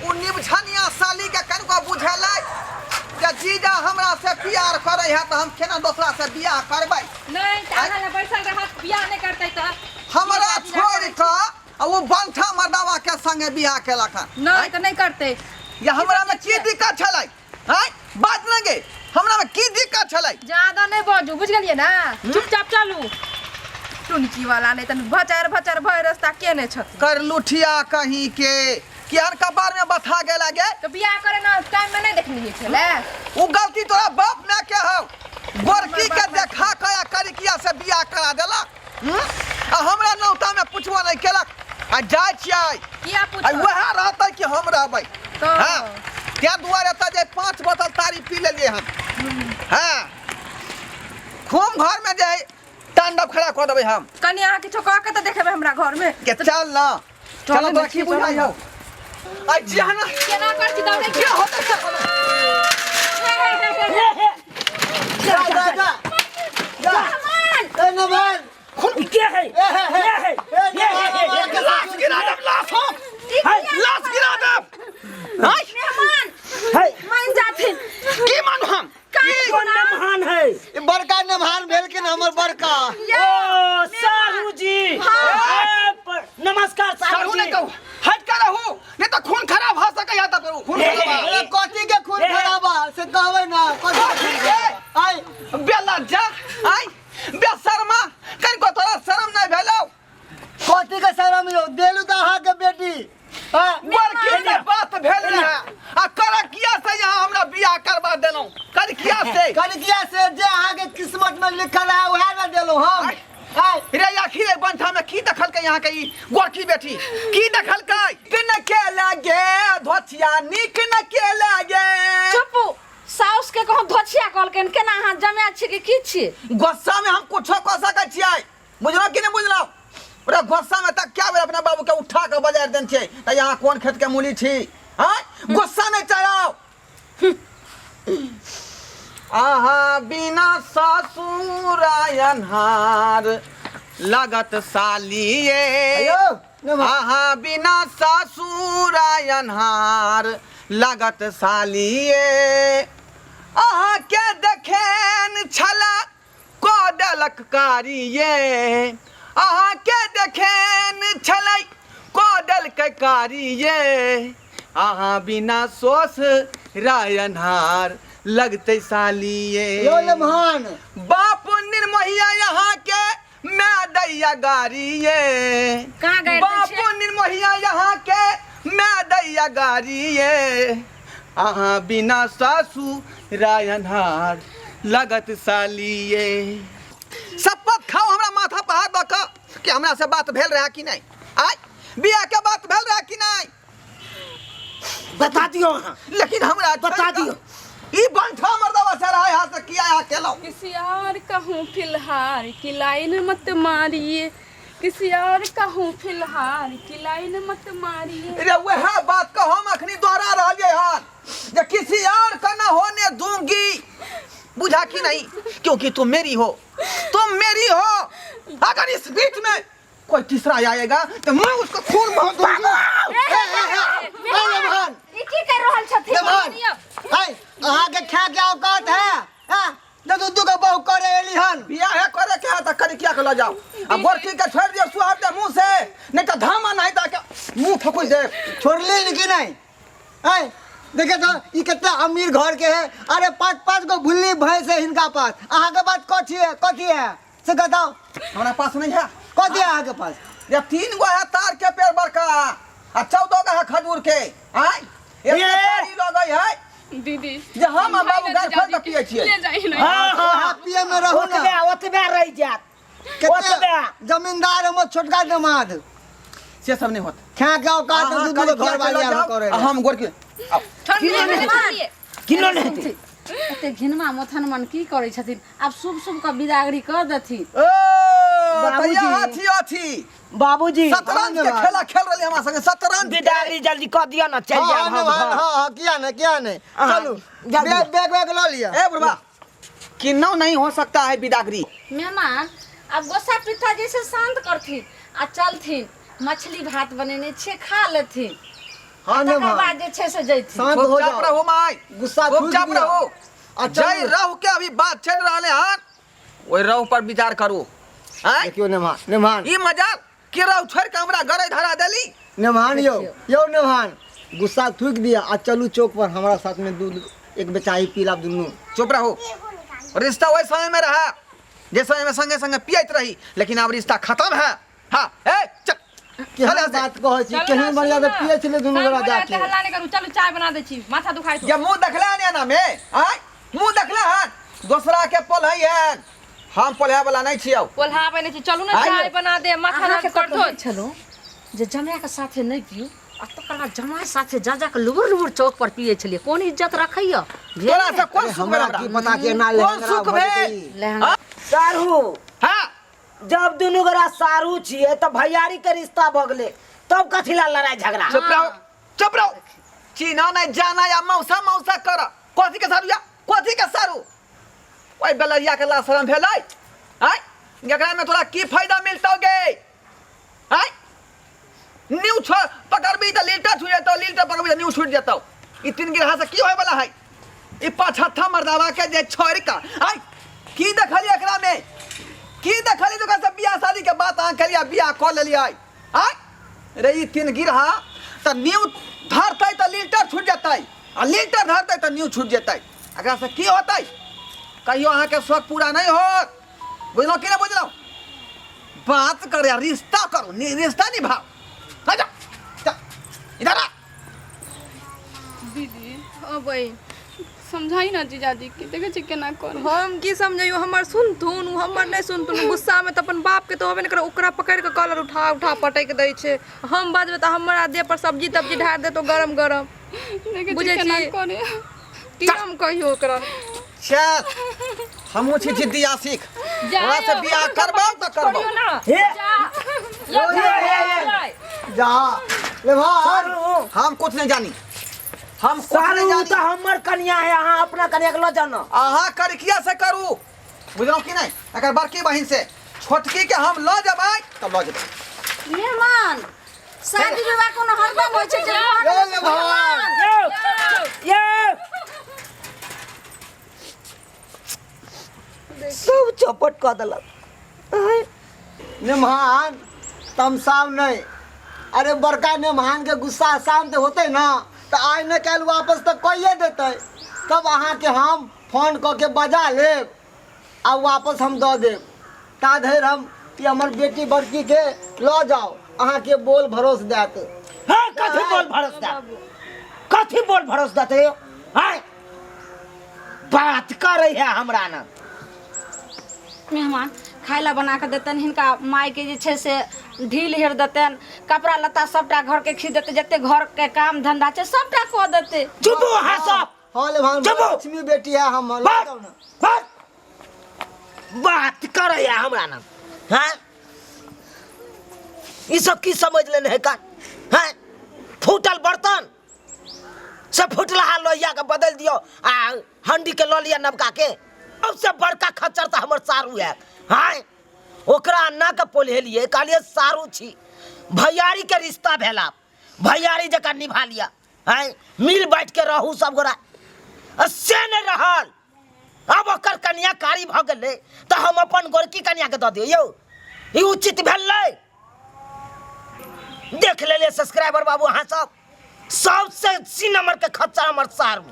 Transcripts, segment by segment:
ओ निबझनिया साली के कनिको बुझेलै जे जीजा हमरा से प्यार करै है तऽ हम केना दोसरा से बियाह करबै। नहि तऽ अहाँ लए बैसल रहत, बियाह नहि करतै तऽ हमरा छोड़ि कऽ आ ओ बंठा मर्दावा के संगे बियाह केलक हन। नहि तऽ नहि करतै। या हमरा में की दिक्कत छलै? आँय, बात नहि गे, हमरा में की दिक्कत छलै? ज्यादा नहि बाजू, बुझि गेलियै ने? चुपचाप चलू। टुनकी वाला नहि तऽ भचर भचर भरि रास्ता केने छथिन। कर लुठिया कहीं के केहन कपार में बथा गेला गे। तऽ बियाह करे ना टाइम में नहि देखलियै छलै। उ गलती तोरा बाप माय के हौ, गोरकी के देखा के आ करिकिया से बियाह करा देलक। हम्म? आ हमरा नौता में पुछबो नहीं केलक। आ जाइ छियै किया आ पूछब? वएह रहतै कि हम रहबै? तऽ हाँ, ताहि दुआरे एतऽ जे 5 बोतल तारी पी लेलियै हम। हाँ, खूब घर में जे है तांडव खड़ा कऽ देबै हम। कनि अहाँ किछो कऽ के तऽ देखेबै हमरा घर में। के चल ना, चल चल, तोरा ने, की चल बुझाइ ने। हौ? आ जेहन केना कर छी दौड़ै? जे होतै से होतै। जा जा जा जा, ए नमन। खून के है? ए हे हे। के है? ए ये है, ये है। नमन। लाश गिरा देब, लाश हम लाश गिरा देब। आँय, मेहमान है। मान जाथिन। की मानू हम? ई कोन नमहान है? ई बड़का नमहान भेलखिन हमर बड़का। ओ साहू जी, ए, नमस्कार साहू साहू जी। नहीं कहू, हट कर रहू, नहीं तो खून खराब हो सके या तो खून खराब। अरे कथी के खून ए। खराबा से कहबै ना, कथी के खून खराबा? आइ बेलज्जा, आइ बेशर्मा, कनिको तोरा शर्म नहीं भेलौ? कथी के शरम यौ? देलू तऽ अहाँके बेटी। हाँ? बड़की से बात भेल रहे आ करकिया से यहाँ हमरा बियाह करवा देलहुँ, करकिया से। कनकिया से जे अहाँके किस्मत में लिखल है उएह ने देलहुँ हम। आइ रे आखिर एहि बंठा में की देखलकै यहाँ के ई गोरकी बेटी? की देखलकै? नीक न के लागे धोथिया, नीक न के लागे। चुप, साउस के कहूँ धोछिया कहलकनि, केना अहाँ जमाय छी कि की छी? गुस्सा में हम कुछो कह सकै छियै, बुझलौ कि नहीं बुझलौ? ओकरा गुस्सा में तक क्या बेर अपना बाबू के उठा के बजार देन छियै तऽ यहाँ कोन खेत के मूली छी? आँय, गुस्सा नहीं चढ़ाओ। आहा बिना ससुर अन्हार लगत सालिए। अयो नमन। आहा बिना ससुर अन्हार लगत सालिए। अहाँ के देखेन छला कऽ देलक कारिये। अहाँ के देखेन छलै कऽ देलकै कारिये। अहाँ बिना सोस राय अन्हार लगतै सालिये। यौ नमहान। बाप निर्मोहिया यहाँ के मैं दैया गारिये। कहाँ गारि दै बाप छियै? निर्मोहिया यहाँ के मैं दैया गारिये। अहाँ बिना सासू राय अन्हार लगत सालिये। शपथ खाओ हमरा माथा पर हाथ दऽ कऽ कि हमरा से बात भेल रहा कि नहीं? आय बियाह के बात भेल रहा कि नहीं? बता दियो अहाँ। लेकिन हमरा बता दियो। ई बंठा मर्दवा से रहा यहाँ से किया यहाँ केलहुँ? किसी और कहूँ फिलहाल कि लाइन मत मारिए, किसी और कहूँ फिलहाल कि लाइन मत मारिए। रे वह बात को हम अखनी दोहरा रहलियै हन जे किसी और का न होने दूंगी, बुझा कि नहीं? क्योंकि तुम मेरी हो, तुम मेरी हो। अगर इस बीच में कोई तीसरा आएगा तो मैं उसको खून बहा दूंगी। ए नमहान। ई की कर रहल छथिन? नमहान, आइ अहाँके खा के औकात है? हाँ? जब दू दू गो बहू करे एली हन। बियाह है करे के है तो करिकिया के ल जाओ आ गोरकी के छोड़ दियो, सुहार दे मुंह से, नहीं तो धामा नहीं ता के मुंह थकुच दे। छोड़ली कि नहीं? आइ देखे तो ई कितना अमीर घर के है। अरे 5-5 गो भुल्ली भैंस है हिनका पास। अहाँके पास कथी है? कथी है से बताओ। हमरा पास नहीं है। कथी है अहाँके पास? ये 3 गो है तार के पेड़ बड़का आ 14 गो है खजूर के। आय एक ये! तारी लगै है। दीदी जे हम आ बाबू गाय खोल के पिए छियै। ले जाई नहीं। हाँ हाँ अहाँ पिए में रहू ना। ओतबे ओतबे रहि जायत। कते ओतबे। जमींदार हमर छोटका दामाद। से सब नहीं होत। खा के औकात अहाँ दू दू गो करिकिया घर के वाली लऽ जाओ, करे। आ हम गोरकी आओ। मेहमान, किलो नहि हेतै। एते घिनमा मोथन मन की करै छथिन? आब शुभ शुभ के बिदागरी कर देथिन। ओ बाबूजी। तैया अथी अथी बाबूजी शतरंज के खेला खेल रहली हमरा संगे, शतरंज के। बिदागरी जल्दी कऽ दिअ ना, चलि हाँ, जायब हम हाँ, घर। हाँ, हाँ, किया नहीं, किया नहीं। हाँ, चलू, जल्दी। बैग, बैग, बैग लऽ लिअ। ए बुढ़बा, किन्नौ नहीं हो सकता है बिदागरी। मेहमान आब गोसा पिता जैसे शांत करथिन आ चलथिन, मछली भात बनेने छियै, खा लेथिन। हाँ तकर नेमान बाद जे छै से जैथिन। शांत हो चुपचाप जाओ रहू माय, गुस्सा थूक चुपचाप दिअ। रहू। आ चलू। जय रहू के अभी बात चल रहले हन, ओहि रहू पर विचार करू। आँय? देखियौ नेमान, नेमान ई मजाल के रहू छोड़ के हमरा गरै धरा देली। नेमान यौ, यौ नेमान, गुस्सा थूक दिया आ चलू चौक पर हमरा साथ में दूध एक बेचाही पी लाब दुनू। चुप रहू। रिश्ता ओहि समय में रहा जे समय में संगे संगे पियत रही, लेकिन अब रिश्ता खत्म है। हाँ, ए चल। केहन चल ऐसे। बात कहै छी, चलू केहन ना, बढ़िया सुनू से ना। पियै छलै दुनू शांत गोरा हो जाए, जाके। हल्ला नहि करू, चलू चाय बना दै छी, माथा दुखाइ छौ। ये मुंह देखले ने ना में, आय मुंह देखले हन, दोसरा के पोलहै हन, हम पोलहै वाला नहीं छियौ। पोल्हाबै नहि छी, चलू ने आइ चाय बना दे, माथा अहाँके दर्द तऽ करतौ। कहै छलहुँ जे जमायके साथे नहि पियू, आ तकर बाद जमाय साथे जा जा के लुबुर लुबुर चौक पर पियै छलियै, कोन इज्जत रखैया? भेल तोरा ने? से कोन सुख भेल हमरा हमरा? की पता केना कोन लहंगा सुख भऽ भेल? जेतै। लहंगा। सारू। हाँ। जब दुनू गोरा सारू छियै तऽ भैयारी के रिश्ता भऽ गेलै, तब कथी ला लड़ाई झगड़ा? चुप रहो, चुप रहो। चीना नहीं जाना या मौसा मौसा कर, कथी के सारू या कथी के सारू? ओइ बेलरिया के लाशरम भेलै। आय एकरा में तोरा की फायदा मिलतौ गे? आय न्यू छ पकड़बी तऽ लीटर छूट जेतौ, लीटर पकड़बी तऽ न्यू छूट जेतौ। ई तीन गिरहा से की होय वाला है? ई पचहत्था मर्दावा के जे छोड़ का आय की देखलियै एकरा में? की देखलियै तो से बियाह शादी के बात अहाँ केलियै, बियाह कऽ लेलियै? आय रे ई तीन गिरहा तऽ न्यू धरतै तऽ लीटर छूट जेतै, आ लीटर धरतै तऽ न्यू छूट जेतै। एकरा से की होतै? कहियो अहाँके शौक पूरा नहि होत, बुझलहुँ कि नहि बुझलहुँ? बात करे रिश्ता करू, रिश्ता निभाओ। आ जा, जा, इधर आ। दीदी अबै समझाई ना जीजाजी के, देखै छी केना करै। हम की समझैयो, हमर सुनथुन, ओ हमर नहि सुनथुन। गुस्सामे तऽ अपन बापके तऽ होबे नहि करे, ओकरा पकड़ि कऽ कॉलर उठा उठा पटकि दै छै। हम बजबै तऽ हमरा देह पर सब्जी तब्जी ढारि देतौ गरम गरम। देखै छी बुझै केना छी। करै। की हम कहियो ओकरा? चल, हमहूँ छी जिद्दी आशिक, तोरा से बियाह करबौ तऽ करबौ। छोड़ियौ ना। हे जा। हे, जा नेमान। सारू। हम कुछ नहीं जानी, हम कुछ नहीं सारू जानी। तऽ हमर कनिया है, अहाँ अपना कनिया के लऽ जाउ ने। अहाँ करकिया से करू, बुझलहुँ कि नहीं? अगर बड़की बहिन से छोटकी के हम लऽ जेबै तब लऽ जेबै। मेहमान, शादी विवाह कोनो हरदम होइ छै जे ये नेमान। यौ, यौ। सब चौपट कऽ देलक। नेमान तमसाव नहीं, अरे बड़का नेमान के गुस्सा शांत होते ना तो आइ न काल्हि वापस तऽ कहिए देतै, तब अहाँके हम फोन कऽ के बजा लेब आ वापस हम दऽ देब। ता धरि हम ई हमर बेटी बड़की के लऽ जाउ, अहाँके बोल भरोस देत। हाँ, कथी बोल भरोस देत? कथी बोल भरोस देत यौ? हाँ, बात करै है हमरा ना। मेहमान खाय ला बना के देतनि, हिनका माय के जे छै से ढील हेर देतनि, कपड़ा लत्ता सबटा घर के खींच देतै, जते घर के काम धंधा छै सबटा कऽ देतै। चुप हो अहाँ सब। हाँ ले भाई, चुप हो। लक्ष्मी बेटी है हमर, लऽ बात, जाउ ना। बात, बात करै है हमरा ना। हाँ, ई सब की समझ लेने है का? हाँ, फूटल बर्तन से फुटलहा लोहिया के बदल दियो आ हंडी के लऽ लिअ नबका के। सबसे बड़का खच्चर तऽ हमर सारू है। हाँ, ओकरा अन्ना के पोल्हेलियै, कहलियै सारू छी, भैयारी के रिश्ता भेला, भैयारी जकाँ निभा लिअ। हाँ, मिल बैठ के रहू सब गोरा, आ से नहि रहल। आब ओकर कनिया कारी भऽ गेलै तऽ हम अपन गोरकी कनिया के दऽ दियौ? यौ ई उचित भेलै? देख लेलियै सब्सक्राइबर बाबू अहाँ सब, सबसे 80 नंबर के खच्चर हमर सारू।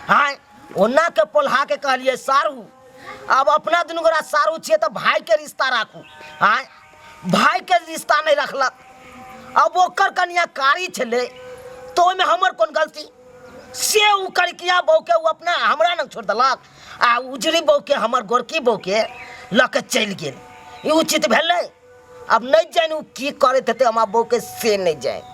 हाँ, ओना के पोल्हा के कहलियै सारू, आब अपना दुनू गोरा सारू छियै तऽ भाई के रिश्ता राखू। हाँ, भाई के रिश्ता नहि रखलक। अब ओकर कनिया कारी छलै तऽ ओहिमे हमर कोन गलती? से उ करिकिया बहू के उ अपना हमरा लग छोड़ि देलक आ उजरी बहू के हमर गोरकी बहू के लऽ के चलि गेल। ई उचित भेलै? अब नहि जानि उ की करैत हेतै हमरा बहू के, से नहि जानि।